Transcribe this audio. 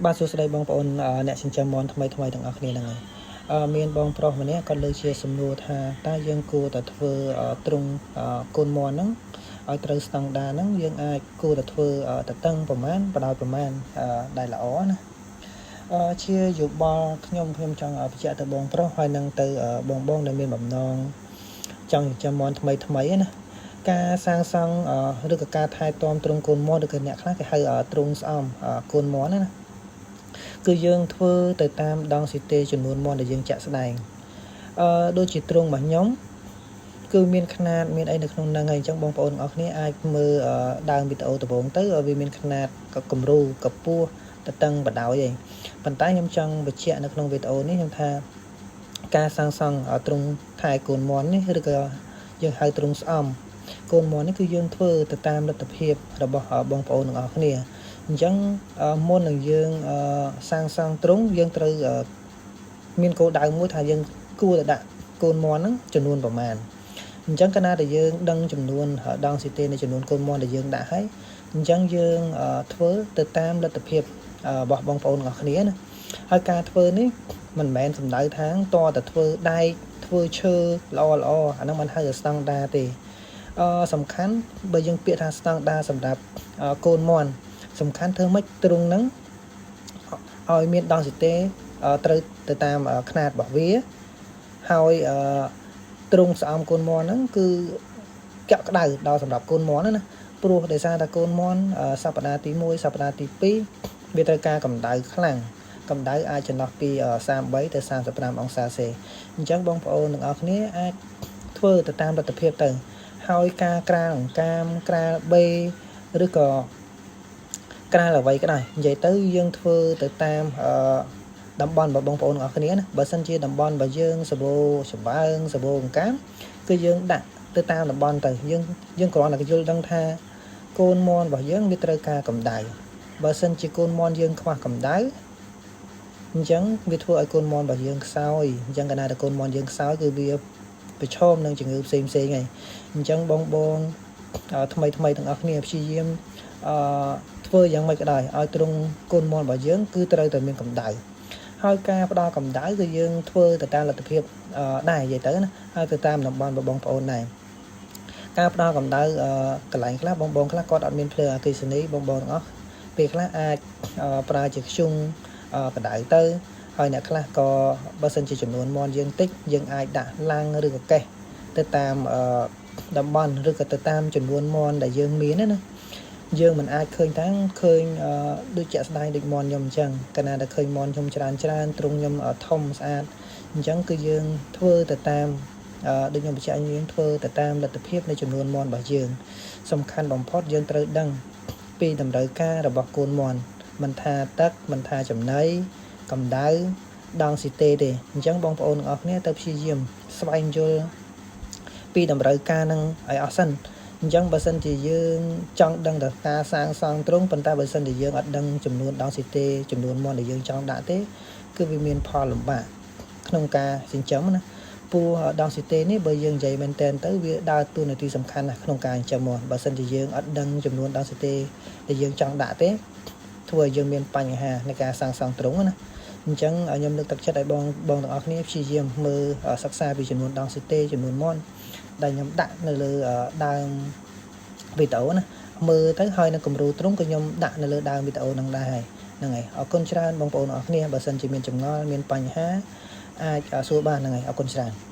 បាទសួស្តីបងប្អូនអ្នកចិញ្ចឹមមាន់ថ្មីថ្មីទាំងអស់គ្នាហ្នឹងហើយមានបងប្រុសម្នាក់គាត់លើកជាសំណួរថាតើយើងគួរតែធ្វើទ្រុងកូនមាន់ហ្នឹងឲ្យត្រូវស្តង់ដារហ្នឹងយើងអាចគួរតែធ្វើតតឹងប្រមាណបដោយប្រមាណដែលល្អណាជាយោបល់ខ្ញុំខ្ញុំចង់បញ្ជាក់ទៅបងប្រុសហើយនឹងទៅបងបងដែលមានបំណងចង់ចិញ្ចឹមមាន់ថ្មីថ្មីណាការសាងសង់ឬក៏ការថែទាំទ្រុងកូនមាន់ឬក៏អ្នកខ្លះគេហៅទ្រុងស្អំកូនមាន់ណាគឺយើងធ្វើទៅតាមដង់ស៊ីតេចំនួនមាន់ដែលយើងចាក់ស្ដែងដូចជាទ្រុងរបស់ខ្ញុំគឺមានຂະຫນាតមានអីនៅក្នុងហ្នឹងហើយអញ្ចឹងបងប្អូនទាំងអស់គ្នាអាចមើលដើមវីដេអូដំបូងទៅវាមានຂະຫນាតក៏គំរូកពស់តតឹងបដ ாய் ឯងប៉ុន្តែខ្ញុំចង់បញ្ជាក់នៅក្នុងវីដេអូនេះខ្ញុំថាការសាងសង់ទ្រុងថែកូនមាន់នេះឬក៏យើងហៅទ្រុងស្អំកូនមាន់នេះគឺយើងធ្វើទៅតាមលទ្ធភាពរបស់បងប្អូនទាំងអស់គ្នាអញ្ចឹងមុននឹងយើងសាងសង់ទ្រុងយើងត្រូវមានគោលដៅមួយថាយើងគួរតែដាក់កូនមាន់ហ្នឹងចំនួនប្រមាណអញ្ចឹងកាលណាដែលយើងដឹងចំនួនដង់ស៊ីតេនៃចំនួនកូនមាន់ដែលយើងដាក់ហើយអញ្ចឹងយើងធ្វើទៅតាមលទ្ធភាពរបស់បងប្អូនទាំងអស់គ្នាណាហើយការធ្វើនេះមិនមែនសំដៅថាងតតែធ្វើដែកធ្វើឈើល្អល្អអាហ្នឹងមិនហៅថាស្តង់ដាទេសំខាន់បើយើងពាក្យថាស្តង់ដាសម្រាប់កូនមាន់សំខាន់ធ្វើម៉េចទ្រុងហ្នឹងឲ្យមានដង់ស៊ីតេត្រូវទៅតាមຂະຫນាតរបស់វាហើយអឺទ្រុងស្អំកូនមាន់ហ្នឹងគឺកក់ក្ដៅដល់សម្រាប់កូនមាន់ណាព្រោះដោយសារតែកូនមាន់សប្តាហ៍ទី1សប្តាហ៍ទី2វាត្រូវការកម្ដៅខ្លាំងកម្ដៅអាចចន្លោះពី33ទៅ35អង្សាសេអញ្ចឹងបងប្អូនទាំងអស់គ្នាអាចធ្វើទៅតាមលទ្ធភាពទៅហើយការក្រាលអង្កាមក្រាលបេឬក៏ក្រាលអ្វីក៏ដោយនិយាយទៅយើងធ្វើទៅតាមអឺតំបន់របស់បងប្អូនទាំងអស់គ្នាណាបើសិនជាតំបន់របស់យើងសបោចម្បើងសបោអង្កាមគឺយើងដាក់ទៅតាមតំបន់ទៅយើងយើងគ្រាន់តែយល់ដឹងថាកូនមាន់របស់យើងវាត្រូវការកម្ដៅបើសិនជាកូនមាន់យើងខ្វះកម្ដៅអញ្ចឹងវាធ្វើឲ្យកូនមាន់របស់យើងខ្សោយអញ្ចឹងកាលណាតែកូនមាន់យើងខ្សោយគឺវាប្រឈមនឹងជំងឺផ្សេងផ្សេងហើយអញ្ចឹងបងបងថ្មីថ្មីទាំងអស់គ្នាព្យាយាមអឺធ្វើយ៉ាងម៉េចក៏ដោយឲ្យទ្រុងកូនមាន់របស់យើងគឺត្រូវតែមានកម្ដៅហើយការផ្ដល់កម្ដៅគឺយើងធ្វើទៅតាមលទ្ធភាពដែរនិយាយទៅណាហើយទៅតាមតំបន់របស់បងប្អូនដែរការផ្ដល់កម្ដៅកន្លែងខ្លះបងបងខ្លះគាត់អត់មានភ្លើងអគ្គិសនីបងបងទាំងអស់ពេលខ្លះអាចប្រើជាធ្យូងកម្ដៅទៅហើយអ្នកខ្លះក៏បើសិនជាចំនួនមាន់យើងតិចយើងអាចដាក់ឡាំងឬក៏កេះទៅតាមតំបន់ឬក៏ទៅតាមចំនួនមាន់ដែលយើងមានណាយើងមិនអាចឃើញតាំងឃើញដូចជាក់ស្ដែងដូចមាន់ខ្ញុំអញ្ចឹងកាលណាដែលឃើញមាន់ខ្ញុំច្រើនច្រើនទ្រុងខ្ញុំធំស្អាតអញ្ចឹងគឺយើងធ្វើទៅតាមដូចខ្ញុំបញ្ជាក់យើងធ្វើទៅតាមលទ្ធភាពនៃចំនួនមាន់របស់យើងសំខាន់បំផុតយើងត្រូវដឹងពីតម្រូវការរបស់កូនមាន់មិនថាទឹកមិនថាចំណីកម្ដៅដង់ស៊ីតេទេអញ្ចឹងបងប្អូនទាំងអស់គ្នាទៅព្យាយាមស្វែងយល់ពីតម្រូវការនឹងឲ្យអស់សិនអញ្ចឹងបើសិនជាយើងចង់ដឹងដល់ការសាងសង់ទ្រុងប៉ុន្តែបើសិនជាយើងអត់ដឹងចំនួនដង់ស៊ីតេចំនួនមាន់ដែលយើងចង់ដាក់ទេគឺវាមានផលលំបាកក្នុងការចិញ្ចឹមណាព្រោះដង់ស៊ីតេនេះបើយើងនិយាយមែនតែនទៅវាដើរតួនាទីសំខាន់ណាស់ក្នុងការចិញ្ចឹមមាន់បើសិនជាយើងអត់ដឹងចំនួនដង់ស៊ីតេដែលយើងចង់ដាក់ទេធ្វើឲ្យយើងមានបញ្ហានៃការសាងសង់ទ្រុងណាអញ្ចឹងខ្ញុំលើកទឹកចិត្តឲ្យបងបងទាំងអស់គ្នាព្យាយាមមើលសិក្សាពីចំនួនដង់ស៊ីតេចំនួនមាន់ដែលខ្ញុំដាក់នៅលើដើមវីដេអូណាមើលទៅហើយនៅគំរូទ្រុងក៏ខ្ញុំដាក់នៅលើដើមវីដេអូហ្នឹងដែរហើយហ្នឹងហើយអរគុណច្រើនបងប្អូនអរគ្នាបើសិនជាមានចម្ងល់មានបញ្ហាអាចសួរបានហ្នឹងហើយអរគុណច្រើន។